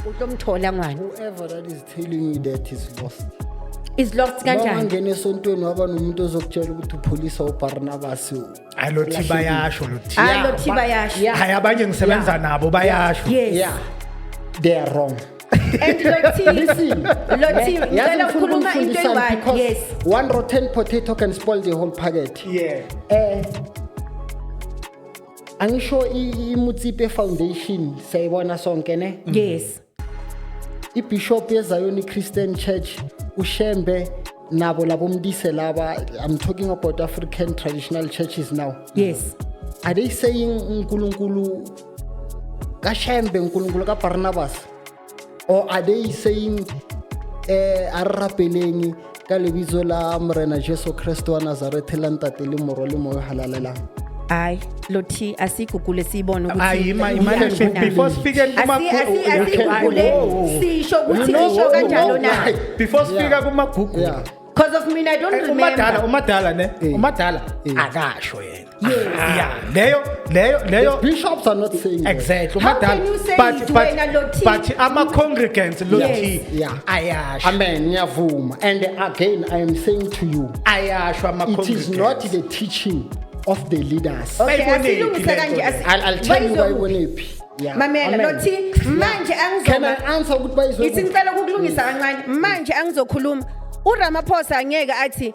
O tlo mthola ngwana. Whoever that is telling you that is lost. Is lost kanjani? Mawangena esontweni waba nomuntu ozokutshela ukuthi upholisa uBarnabas. Hayi, lo thi bayasho, lo thi. Hayi, lo thi bayasho. Hayi, abanye ngisebenza nabo bayasho. Yes. Yeah. They are wrong. And lo thi, Listen. lo thi, Yazi ngicela ngifuna ukukhuluma into ukunifundisani eyi-one. because Yes. one rotten potato can spoil the whole packet. Angisho iMutsipe Foundation siyayibona sonke, ne? Yes. IBishop yeZion Christian Church uShembe nabo labomdise laba, I'm talking about African traditional churches now. Are they saying uNkulunkulu kaShembe, uNkulunkulu kaBarnabas, or are they saying a re rapeleng ka lebitso la Morena Jesu Christ wa Nazareth, la Ntate le Morwa le Moya o Halalelang? Hayi, lo thi, asigugule siyibone ukuthi Hayi, ima uyasho na. before sifike Asigugule sisho ukuthi isho kanjalo na. Before sifika kuma-Google. Because of mina, I don't Umadala, remember. umadala ne, umadala akasho yena. Yeah, leyo The bishops are not saying that. Exactly. How Umadala. can you say But it but wena, Lothi? but ama congregants, Lothi, ayasho. Amen, ngiyavuma. And again, I am saying to you, Ayasho ama it is not congregants. the teaching of the leaders. Okay, Bayibonephi asilungise lento kanje. le? I'll tell you Bayizwe kuphi? bayibonephi. Yeah. Mamela, Amen. Lothi, manje Can I angizoma answer ukuthi bayizwe ithi kuphi? ngicela ukukulungisa kancane. Manje angizokhuluma, uRamaphosa angeke athi